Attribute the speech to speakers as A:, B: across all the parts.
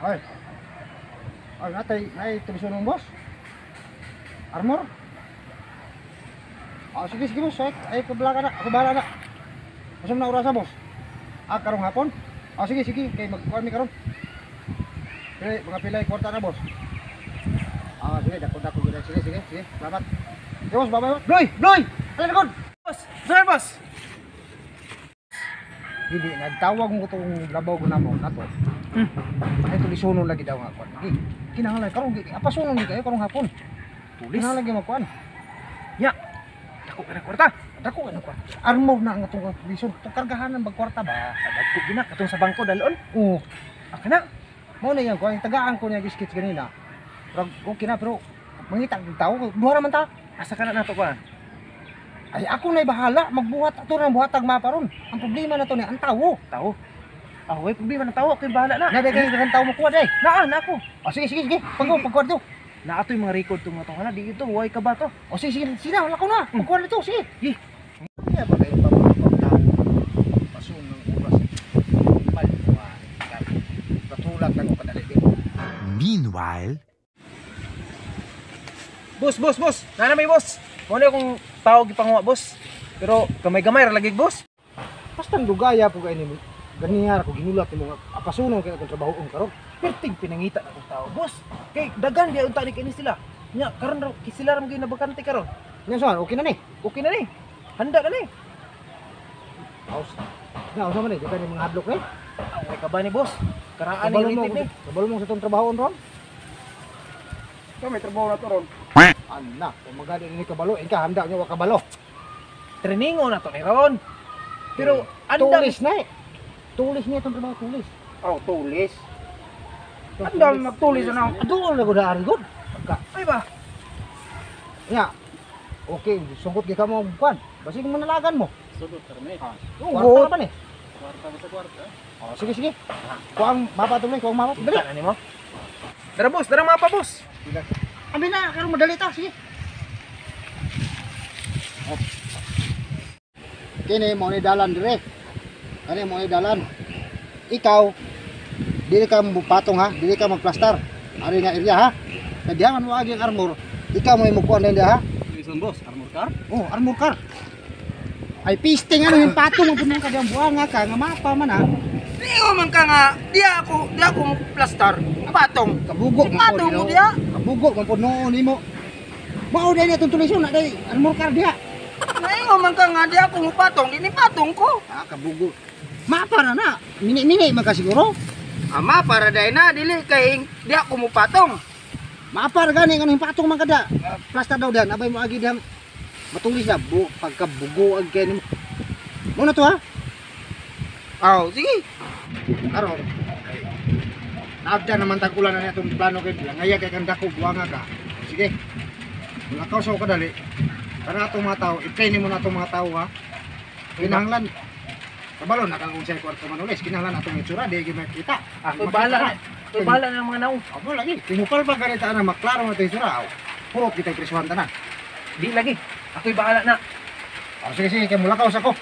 A: Ay. Ay, natay, nay tulisonon, boss. Armor. Ah, sige, sige, boss. Ay, ay kabala ka na. Ako bahala na. Asa man na orasa, boss? Ah, karong hapon? Ah, sige, sige. Kay magkuhan mi karon. Pili, mga pilay kwarta na, boss. Ah, sige, dako dako gid. Sige, sige, sige. Salamat. Sige, boss, bye-bye. Bloy, bloy. Alin ko.
B: Boss, sir, boss.
A: Hindi nagtawag mo tong labaw ko namo nato. Ay tulisonon lagi daw nga kuan. Gi, kinahanglan karon gi apasunon gi kayo karong hapon.
B: Tulis.
A: Kinahanglan gi magkuan.
B: Nya. Dako ka na kwarta.
A: Dako ka na kwarta. Armor na ang atong tulison. Itong kargahanan bag kwarta ba?
B: Dagko gina katong sa bangko dalon.
A: Oo.
B: Ah, kana.
A: Mao na yan kuan, tagaan ko niya gi-sketch ganina. Rag okay na pero mangita og tawo, duha ra man ta.
B: Asa kana nato kuan?
A: Ay ako na'y bahala magbuhat ato nang buhatag mapa ron. Ang problema na to ni ang tawo.
B: Tawo. Ah, way problema ng tawo, ako'y bahala na.
A: Na dagay daghang tawo mokuha day.
B: Naa na ako.
A: O sige sige sige, pagkuha pagkuha dito.
B: Naa to'y mga record tong mga tunghala di ito, way ka ba to?
A: O sige sige, sige na, wala ko na. Pagkuha dito, sige.
B: Ye.
A: Kaya ba kayo pamapagtao? Pasun ng oras. Palwa. Katulad lang ko kadali.
C: Meanwhile,
B: Boss, boss, boss. Naa na may boss. Mo na akong tao gipanguha, boss. Pero gamay-gamay ra lagi, boss.
A: Basta ang dugaya po kayo nimo. Ganihar ko ginulat nimo nga apasunon kay akong trabahoon karon.
B: Perting pinangita na akong tao, boss. Kay dagan di unta ni kini sila. Nya karon raw kay sila ra man gyud nabakante karon.
A: Nya saan okay na ni.
B: Okay na ni. Handa na ni.
A: House. Na usa man ni daghan ni mga hadlok ni.
B: Ah, way ka ba ni boss? Karaan ni
A: Kabalo mo,
B: rated ni.
A: kabalo mo sa itong trabahoon ron.
B: Ikaw may trabaho na to ron.
A: Ana, kung magani ni kabalo, ika handa nyo wa kabalo.
B: Trainingo na to ni ron. Pero andam
A: Tulis na eh. Tulis niya itong trabaho, tulis.
D: Oh, tulis.
A: Itong
D: Andam magtulis na ako.
A: Doon na ko na ari god. Pagka
B: ay ba?
A: Ya. Okay, sungkot gyud ka mo kwan. Basig mo nalagan mo.
D: Sugod karne.
A: Kwarta na ba ni?
D: Kwarta ba sa kwarta?
A: Oh, sige sige. Kuang mapa tuloy, kuang mapa. Dali.
B: Dali na nimo. Dara boss, dara mapa boss.
A: Abi na, karon madali ta, sige. Oh. Kini mo ni dalan dire. Kani mo ni dalan. Ikaw dili ka patong ha, dili ka magplastar. Ari nga area ha. Kay diha man mo agi ang armor, ikaw mo mukuan din diha ha.
D: Tulisan boss, armor car?
A: Oh, armor car. Ay pisting ano yung patong mo punong ka diyang buanga ka nga mapa man ha.
D: Diyo man ka nga, di ako mo plastar. Patong.
A: Kabugo man po
D: Patong mo diha.
A: Kabugo man po noon nimo. Mao dai na itong tulisyon na dai armor car diha.
D: Naiyo man ka nga, di ako mo patong, di ni patong ko.
A: Ah, kabugo. Mapa na na. Mini-mini man ka siguro.
D: Ama para dai na dili kay di ako mo patong.
A: Mapa ra gani nga yung patong man kada. Ah, Plaster daw dihan abay mo agi dihan. Matulis na bu pagkabugo ag kay nimo. Mo na to ha.
D: Aw, sige.
A: Karon. Naabda naman tag ulan na itong plano kay langaya kay kang dako buwanga ka. Sige. Mulakaw sa kadali. Para atong mga tao, i-train mo na atong mga tao ha. Kinahanglan kabalo na kang unsay kwarto manulis, kinahanglan atong itsura di gyud makita.
B: Ako'y bahala na. Ako'y bahala na ang mga naong.
A: Amo lagi, tinupal pa ganita na maklaro na itong itsura. Aw, purot kita presuhan tanan.
B: Di lagi. Ako'y bahala na.
A: Oh, sige sige, kay mulakaw sa ko.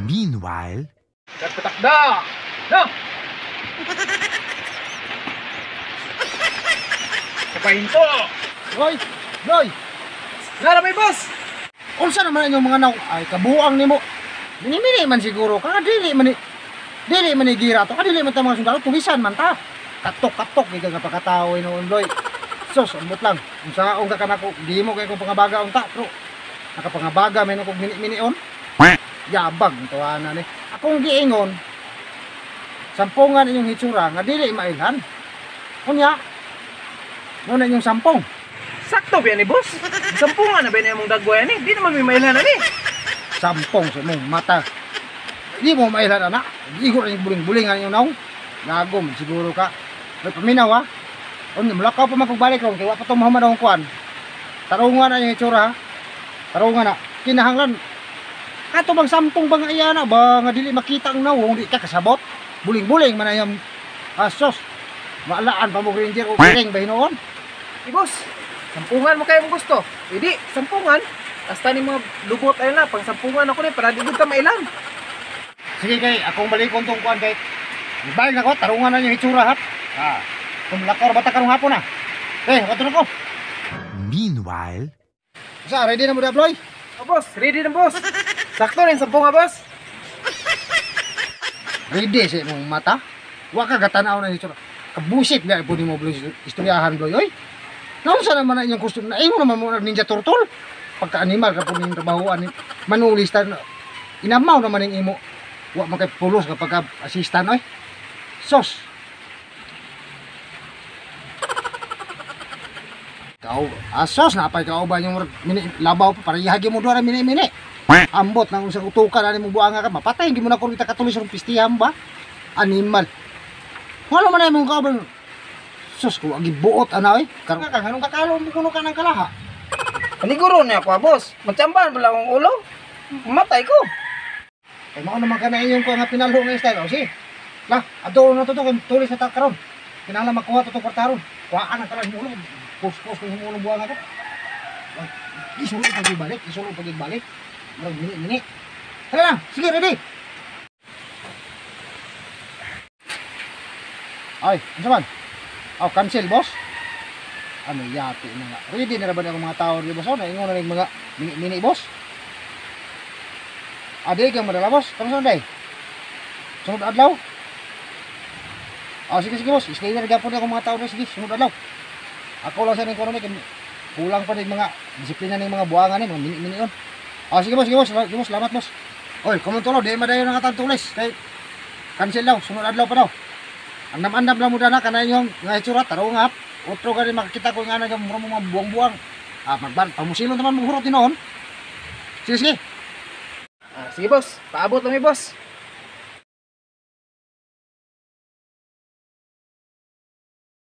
C: meanwhile,
B: Nagpatakda! No! Kapahinto!
A: Roy, Roy,
B: Nara may boss!
A: unsa naman inyong mga naw ay kabuang nimo. Mini-mini man siguro ka dili man ni dili man ni gira to, kadili man ta mga sundalo, tulisan man ta. Katok-katok gid nga pagkatao noon Loy. Sos, ambot lang. Unsa ka kanako, di mo kay kong pangabaga unta, pero nakapangabaga may kog mini-mini on. Yabang tuwa na ni. Akong giingon, sampungan inyong hitsura nga dili mailhan. Unya, mo na inyong sampung.
B: Sakto ba ni boss? Sampungan na ba niya mong dagway ni? Di naman may mailan na ni.
A: Sampung sa imong mata. Di mo mailhan anak. Igor ang buling-buling ang inyong naong. Gagom siguro ka. May paminaw ha. Unya, mulakaw pa mapagbalik ron kay wa pa to mahuman akong kuan. Tarungan na inyong hitsura ha. Tarungan na. Kinahanglan kato bang sampung bang iya na ba nga dili makita ang nawong di ka kasabot. Buling-buling man ayam asos. Maalaan pa mo ranger o piring ba hinuon?
B: Di boss, sampungan mo kayo mong gusto. Hindi, sampungan. Hasta ni mga lubot ay na, pang sampungan ako ni para di gud ka mailan.
A: Sige kay akong balikon tong kuan kay. Balik na ko tarungan na inyong hitsura ha. Ah. Kung lakaw bata karong hapon na. Eh, ato na ko.
C: Meanwhile,
A: Sa ready na mo da, Bloy?
B: Oh, boss, ready na boss. Sakto rin sampunga, boss.
A: Ready sa imong mata. Wa ka gatanaw na itsura. Kabusit ba po nimo Bloy istoryahan Bloy oy. Naunsa naman na inyong gusto na imo naman mo nag Ninja Turtle. Pagka animal ka po ning trabahoan ni manulis ta inamaw naman ning imo. Wa man kay pulos kapag assistant oy. Sos. Kau asos na pay kauban yung mini labaw pa parehagi mo duha ra mini-mini. Ambot nang unsang utukan ani mo buanga ka mapatay hindi mo na kuno kita katulis rong pistihan ba? Animal. Wala man ay mong kauban. Sus ko agi buot ana oy. Karon ka anong kakalo mo kuno ka ng kalaha.
D: Paniguro niya ako, ah, boss. Matsambahan pala akong ulo. Matay ko.
A: Kay mao naman ka na inyong ko nga pinalho nga style o si. Lah, adto na to to kay tulis na ta karon. Kinahanglan makuha to to kwarta ron. Kuhaan na talang ulo. Kus-kus ko yung ulo buanga ko. Isulo pag ibalik, isulo pag ibalik. Murag mini-mini. Tara lang, sige ready. Ay, ano man? Oh, cancel, boss. Ano yati na nga. Ready na ra ba na akong mga tao rin, boss? Oh, naingon na rin mga mini-mini, boss. Ade kang madala, boss. Kamusta na day? Sunod adlaw? Oh, sige, sige, boss. Stay na rin gyapon akong mga tao rin. Sige, sunod adlaw. Ako lang sa ning kuno ni kulang pa ning mga disiplina ning mga buangan ni mga mini-mini on. Oh, sige, boss, sige, boss. Sige, boss, salamat, boss. Oy, kumutulo, di madayon ang atang tulis. Kay cancel daw, sunod adlaw pa daw. Ang andam lang mo dana kanay yung nga itsura tarong nga otro gani makakita ko nga na mura mo mga buwang-buwang. Ah, magban pamusilon naman mong hurot tinuon. Sige, sige.
B: Ah, sige boss, paabot lang mi boss.